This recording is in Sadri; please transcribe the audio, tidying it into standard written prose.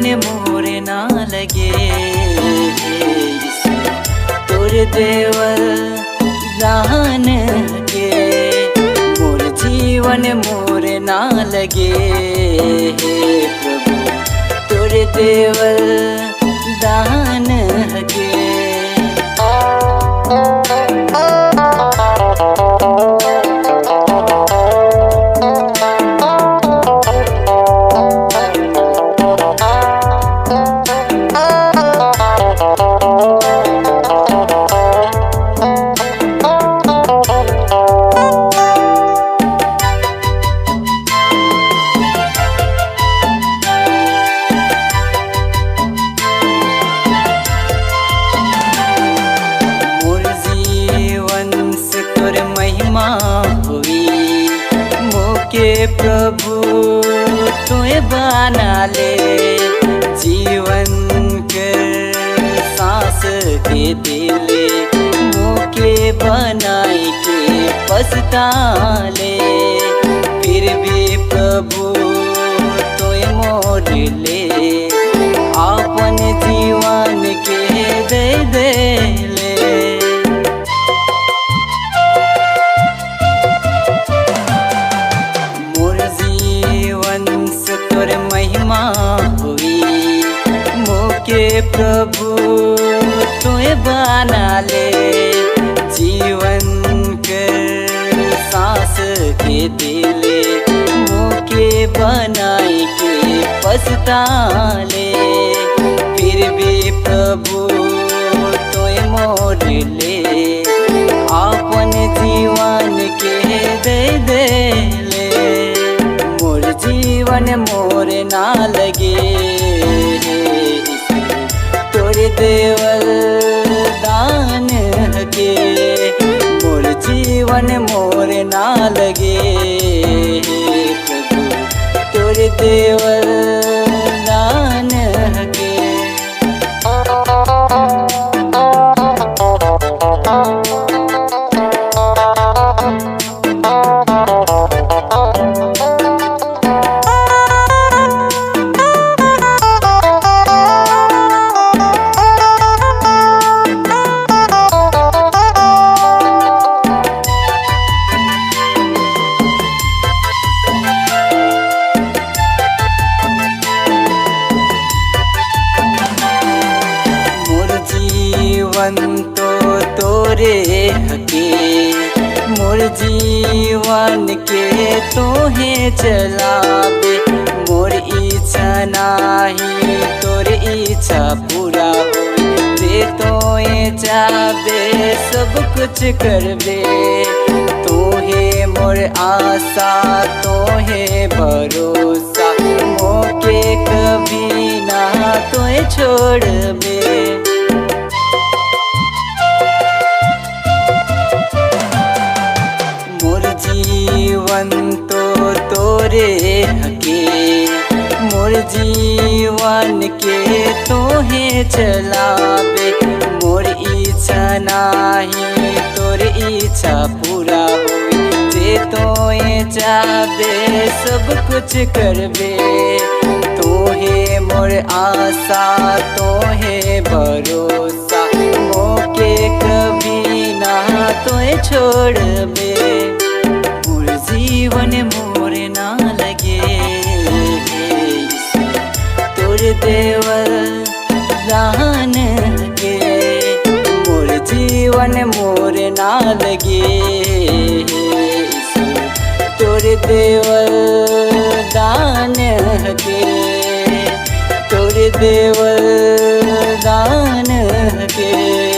जीवन मोर ना लगे तोर देवल दान के। मोर जीवन मोर ना लगे प्रभु तोर देवल दान के। प्रभु तोय बना ले जीवन के सांस के दिले मोके बनाई के पछताले। फिर भी प्रभु तोय मोर ले आपन जीवन के दे दे ले। महिमा हुई मोके प्रभु तोय बना ले जीवन के सांस के दिले मोके बनाई के पछताले। फिर भी प्रभु तोय मोर ले आपन जीवन के दे दे ले। मोर जीवन मोर ना लगे तोर देवल दान के। मोर जीवन मोर ना लगे प्रभु तोर देवल दान के। जीवन तो तोरे हके मोर जीवन के तोहे चलाबे। मोर इच्छा नाही तोर इच्छा पूरा होवे जे तोहे चाहबे सब कुछ करबे। तोहे मोर आशा तोहे भरोसा मोके कभी ना तोहे छोड़बे। जीवन तो तोरे हके मोर जीवन के तोहे चलाबे। मोर इच्छा नाही तोर इच्छा पूरा होवे जे तोहे चाहबे सब कुछ करबे। तोहे मोर आशा तोहे भरोसा मोके कभी ना तोहे छोड़बे। जीवन मोर ना लगे तोर देवल दान के। मोर जीवन मोर ना लगे तोर देवल दान के। तोर देवल दान के।